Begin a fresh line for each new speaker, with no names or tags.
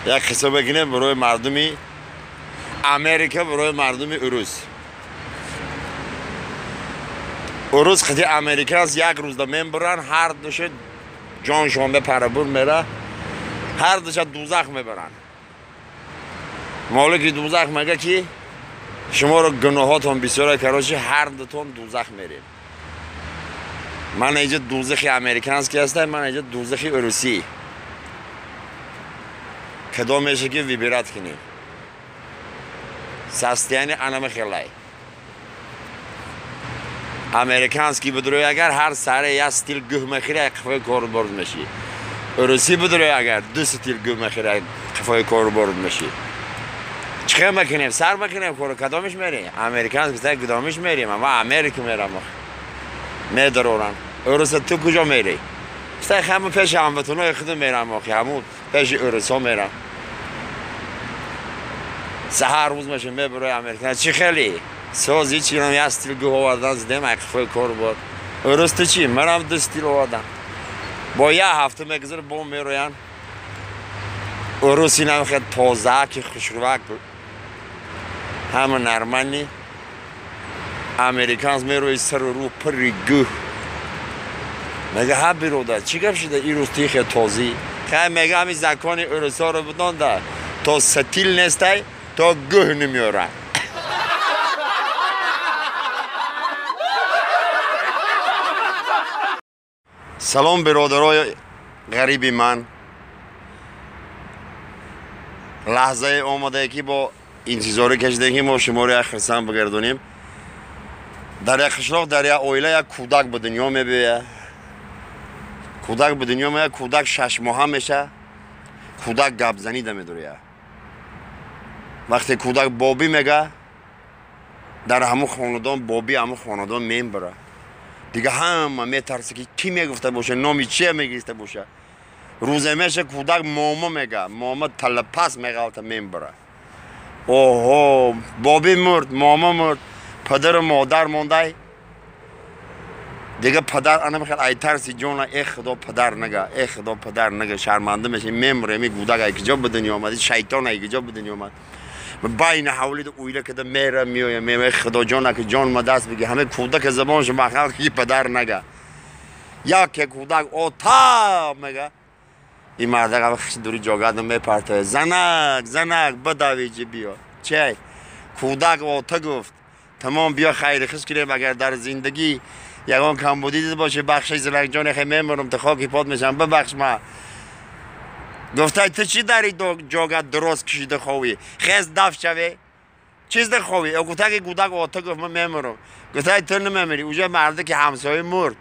Як қисса бигинем барои мардуми Америка, барои мардуми урус. Урус қити американс як рӯзда мебуранд, ҳар душа ҷоншон бе парабур мера, ҳар душа дузах мебаранд. Молики дузах мега ки шуморо гуноҳотон бисёра, короче, ҳар дутон дузах мерем. Ман инҷа дузахи американский ҳастам, ман инҷа дузахи урусӣ. Кадом меша ки выбирать кунем? Состояние анама хелай. Американский бидрои агар ҳар саре як стил гӯҳ мехӯри, қафои кору борд мешӣ. Урусӣ бидрои агар ду стил гӯҳ мехӯри, қафои кору борд мешӣ. Чӣ мекунем? Сар мекунем кору кадомиш мерем? Американский сар кадомиш мерем? Ама Америка мерам. Медарорам. Уруса ту куҷо мерӣ? Стай ҳама пеши ҳамватанои худ мерам, охи ҳамун пеши урусҳо мерам. Саҳар рӯз меша мебарои американ. Чӣ хеле? Сози чӣ нам як стил гӯҳ овардан зидем ай қафои кор бод. Урус ту чӣ? Манам ду стил овардам. Бо як ҳафта мегузара бо мероянд. Урус инам хел тоза ки хушрувак ҳама нормальный. Американс мерои сару рӯ пурри гӯҳ. Мега ҳа биродар, чӣ гап шуда ин рӯз тихе тозӣ? Хай мега ҳами закони урусҳоро бидонда, то сатил нестай, то гӯҳ намеёрад. Салом биродарои ғариби ман. Лаҳзае омадае ки бо интизорӣ кашидем ки мо шуморо як хирсанд бигардонем. Дар як қишлоқ, дар як оила як кӯдак ба дунё мебиёяд. Кӯдак ба дунё меояд, кӯдак шашмоҳа меша, кӯдак гапзанида медуряд. Вақте кӯдак бобӣ мега, дар ҳамун хонадон бобӣ ҳамун хонадон мембара. Дига ҳама метарса ки кӣ мегуфта боша, номи чия мегирифта боша. Рӯзе меша кӯдак момо мега, момо талапас меғалта мембара. Оҳо, бобӣ мурд, момо мурд, падару модар мондай. Дига падар ана мехел ай тарси ҷона, э худо падар нага, э худо падар нага, шарманда меши, мемуре, ми кӯдак ай куҷо ба дунё омад, шайтон ай куҷо ба дунё омад. Байна ҳавлида уйла када мера меоя, меоя худо ҷона ки ҷон ма даст биги, ҳаме кӯдак забоншо махал ки падар нага. Яке кӯдак ота мега. Ин мардак ава хиш дури ҷогада мепартоя. Занак, занак, бадави ҷи биё. Чай? Кӯдак ота гуфт. Тамом биё хайри хиш кунем, агар дар зиндагӣ ягон камбудӣ дида бошӣ, бахши занак ҷоне хе мемурам, ту хоки пот мешам, бибахш ма. Гуфтай ту чӣ дари ҷогат дурост кишида ховӣ? Хез даф шаве? Чиз да ховӣ? Гуфтай ки кӯдак ота гуфт ман мемурам. Гуфтай ту намемирӣ, уже марде ки ҳамсоя мурд.